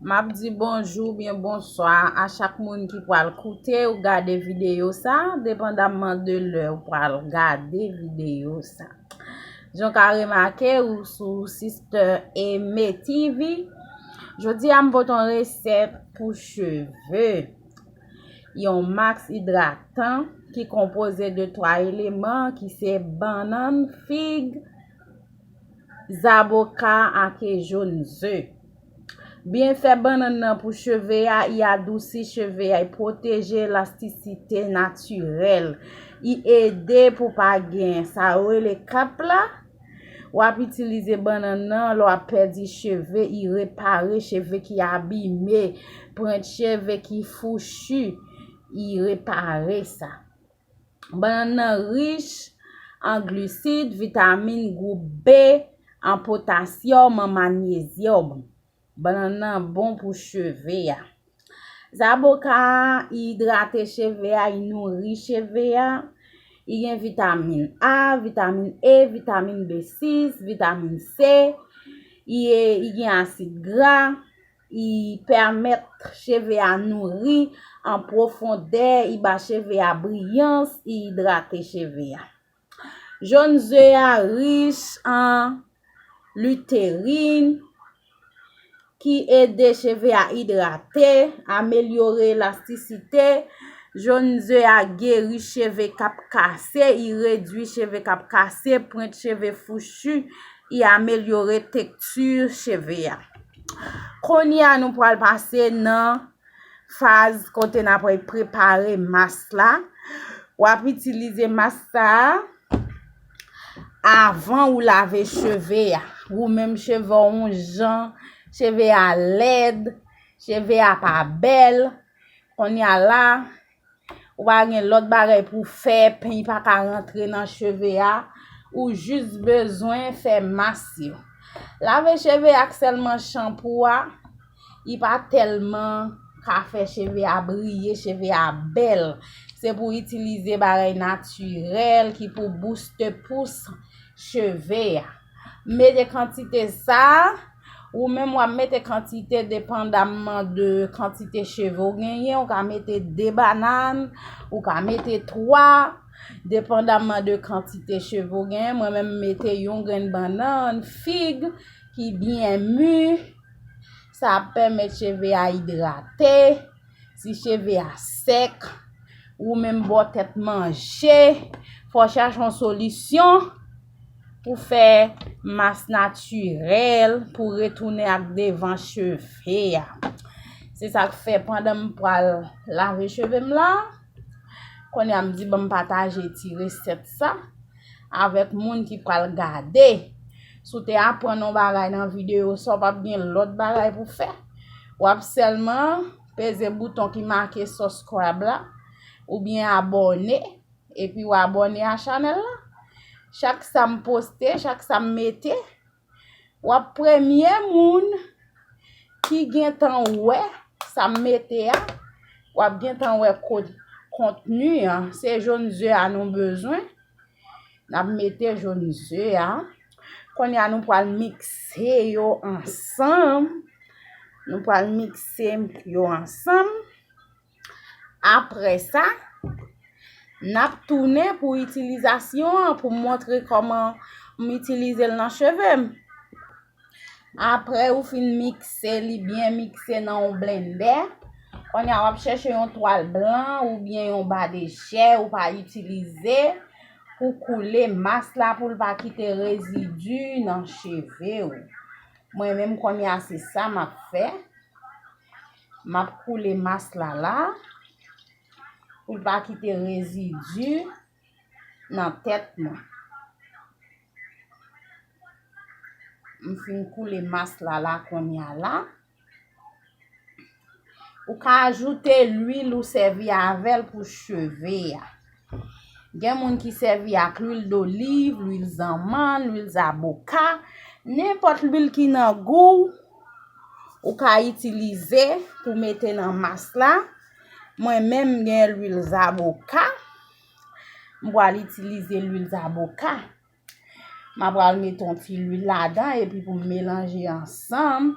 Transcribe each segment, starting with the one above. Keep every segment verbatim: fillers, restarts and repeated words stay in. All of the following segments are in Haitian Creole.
M ap di bonjou oubyen bonswa a chak moun ki pral koute ou gade videyo sa, depandamman de lè ou pral gade videyo sa. Jan w ka remake, ou sou Sister Aimé T V. Jodi a, m pote yon resèt pou cheve. Yon mask idratan ki konpoze de twa eleman ki se bannann, fig, zaboka ake jòn ze. Byenfè bannann nan pou cheve a, i adousi cheve a, i pwoteje elastisite natirèl, i ede pou pa gen sa yo rele kap la. W ap itilize bannann nan lè w ap pèdi cheve, i repare cheve ki abime, pwent cheve ki fouchi, i repare sa. Bannann nan rich an glisid, vitamin gwoup B, an potasyòm, an manyezyòm. Bannann nan bon pou cheve a. Zaboka a, i idrate cheve a, i nouri cheve a. I gen vitamin A, vitamin E, vitamin B sis, vitamin C. I, i gen asid gra. I pèmèt cheve a nouri an pwofondè, i ba cheve a briyans, i idrate cheve a. Jòn ze a rich an luterin ki ede cheve a idrate, amelyore elastisite. Jòn ze a geri cheve k ap kase, i redui cheve k ap kase, pwent cheve fouchi, i amelyore tekti cheve a. Kounye a nou pral pase nan faz kote n ap prepare mas la. W ap itilize mas sa a avan ou lave cheve a. Ou menm cheve w yon jan, cheve a lèd, cheve a pa bèl. Kounye a la, ou pa gen lòt bagay pou w fè, peny pa ka rantre nan cheve a. Ou jis bezwen fè mas yo. Lave cheve ak sèlman chanpou a, i pa tèlman ka fè cheve a briye, cheve a bèl. Se pou itilize bagay natirèl ki pou booste pous cheve a. Mete kantite sa a, ou menm w ap mete kantite depandamman de kantite cheve w genyen. Ou ka mete de bannann, ou ka mete twa, depandamman de kantite cheve w genyen. Mwen menm, m mete yon grenn bannann, fig ki byen mi. Sa ap pèmèt cheve a idrate. Si cheve a sèk, ou menm bò tèt manje, fò w chache yon solisyon pou fè mas natirèl, pou retounen ak devan cheve a. Se sa k fè pandan m pral lave cheve m la, kounye a m di ban m pataje ti resèt sa avèk moun ki pral gade. Si w te aprann yon bagay nan videyo sa, w p ap gen lòt bagay pou fè. W ap sèlman peze bouton ki make subscribe la, oubyen abòne, epi w abòne a chanèl la. Chak sa m poste, chak sa m mete, w ap premye moun ki gentan wè sa m mete a. W ap gentan wè kontni an. Se jòn ze a nou bezwen. N ap mete jòn ze a. Kounye a nou pral mikse yo ansanm. Nou pral mikse yo ansanm. Apre sa, n ap tounen pou itilizasyon an, pou m montre kòman m itilize l nan cheve m. Apre ou fin mikse li byen mikse nan yon blendè, kounye a w ap chèche yon twal blan oubyen yon ba de chè ou pa itilize pou koule mas la, pou l pa kite rezidi nan cheve w. Mwen menm kounye a se sa m ap fè. M ap koule mas la la pou l pa kite rezidi nan tèt mwen. M fin koule mas la la kounye a la. Ou ka ajoute lwil ou sèvi avè l pou cheve a. Gen moun ki sèvi ak lwil doliv, lwil zanmann, lwil zaboka, nenpòt lwil ki nan gou w, ou ka itilize pou mete nan mas la. Mwen menm, m gen lwil zaboka. M pral itilize lwil zaboka. M a pral mete yon ti lwil ladan epi pou m melanje ansanm.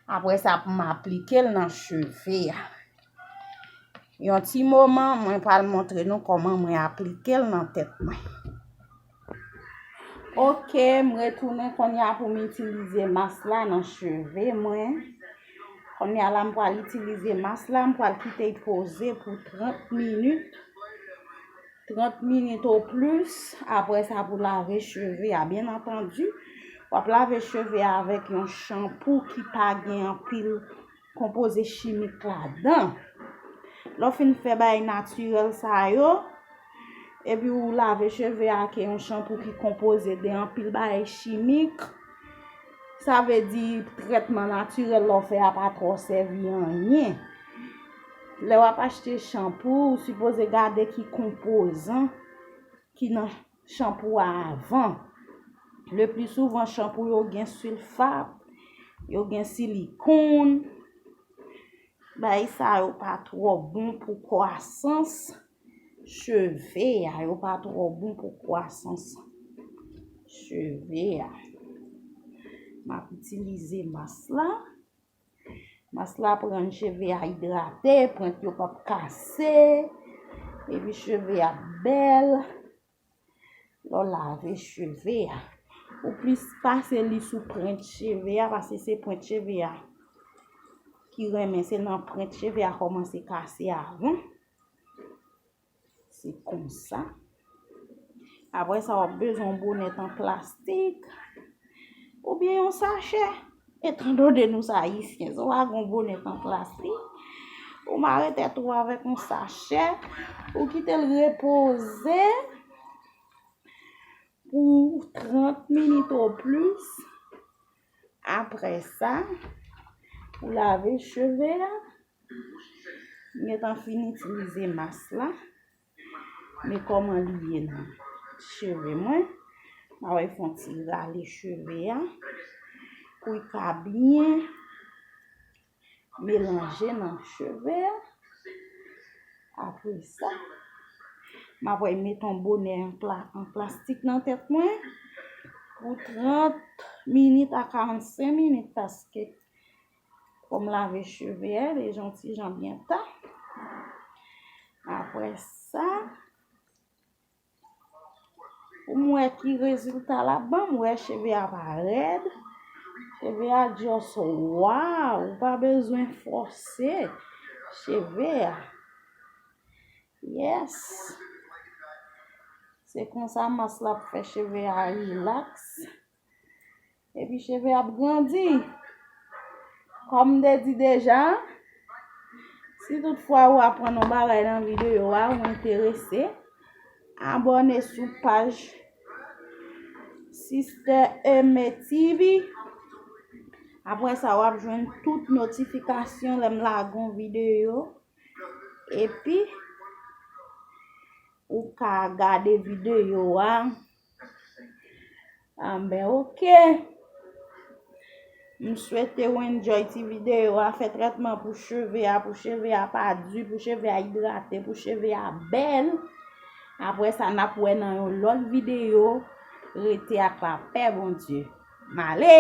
Apre sa, pou m aplike l nan cheve a. Yon ti moman, mwen pral montre nou kòman mwen aplike l nan tèt mwen. Ok, m retounen kounye a pou m itilize mas la nan cheve mwen. Kounye a la, m pral itilize mas la, m pral kite l poze pou trant minit. Trant minit o plis. Apre sa, pou lave cheve a, byen antandi, w ap lave cheve a avèk yon chanpou ki pa gen anpil konpoze chimik ladan. Lè w fin fè bagay natirèl sa yo, epi ou lave cheve a ak yon chanpou ki konpoze de anpil bagay chimik, sa vle di trètman natirèl lè w fè a pa twò sèvi anyen. Lè w ap achte chanpou, ou sipoze gade ki konpozan ki nan chanpou a avan. Le pli souvan, chanpou yo gen silfat, yo gen silikòn. Bagay sa yo pa twò bon pou kwasans cheve a, yo pa twò bon pou kwasans cheve a. M ap itilize mas la. Mas la ap rann cheve a idrate, pwent yo p ap kase, epi cheve a ap bèl. Lè w lave cheve a, ou plis pase li sou pwent cheve a, paske se pwent cheve a ki renmen, se nan pwent cheve a kòmanse kase avan. Se konsa. Apre sa, w ap bezwen yon bonèt an plastik oubyen yon sachè. Etandone nou se Ayisyen, si w pa gen yon bonèt an plastik, ou mare tèt ou avèk yon sachè, ou kite l repoze pou trant minit o plis. Apre sa, pou lave cheve a, m gentan fin itilize mas la. Men kòman li ye nan cheve mwen. M a wè fè yon ti rale cheve a pou l ka byen melanje nan cheve a. Apre sa, m ap wè met yon bonè an pla-, an plastik nan tèt mwen pou trant minit a karannsenk minit, paske fò m lave cheve a deja yon ti jan byen ta. Apre sa, pou m wè ki rezilta l ap ban m, wè cheve a pa rèd. Cheve a just wow, ou pa bezwen fòse cheve a. Yes. Se konsa mas la ap fè cheve a rilaks. Epi cheve ap grandi. Kòm m te di deja, si toutfwa ou aprann yon bagay nan videyo a, ou enterese, abòne sou paj Sister Aimée T V. Apre sa, w ap jwenn tout notifikasyon lè m lage yon videyo. Epi, ou ka gade videyo a. Anben, ok. M swete w enjoy ti videyo a. Fè trètman pou cheve a, pou cheve a pa di, pou cheve a idrate, pou cheve a bèl. Apre sa, n ap wè nan yon lòt videyo. Rete ak lapè Bondye. M ale!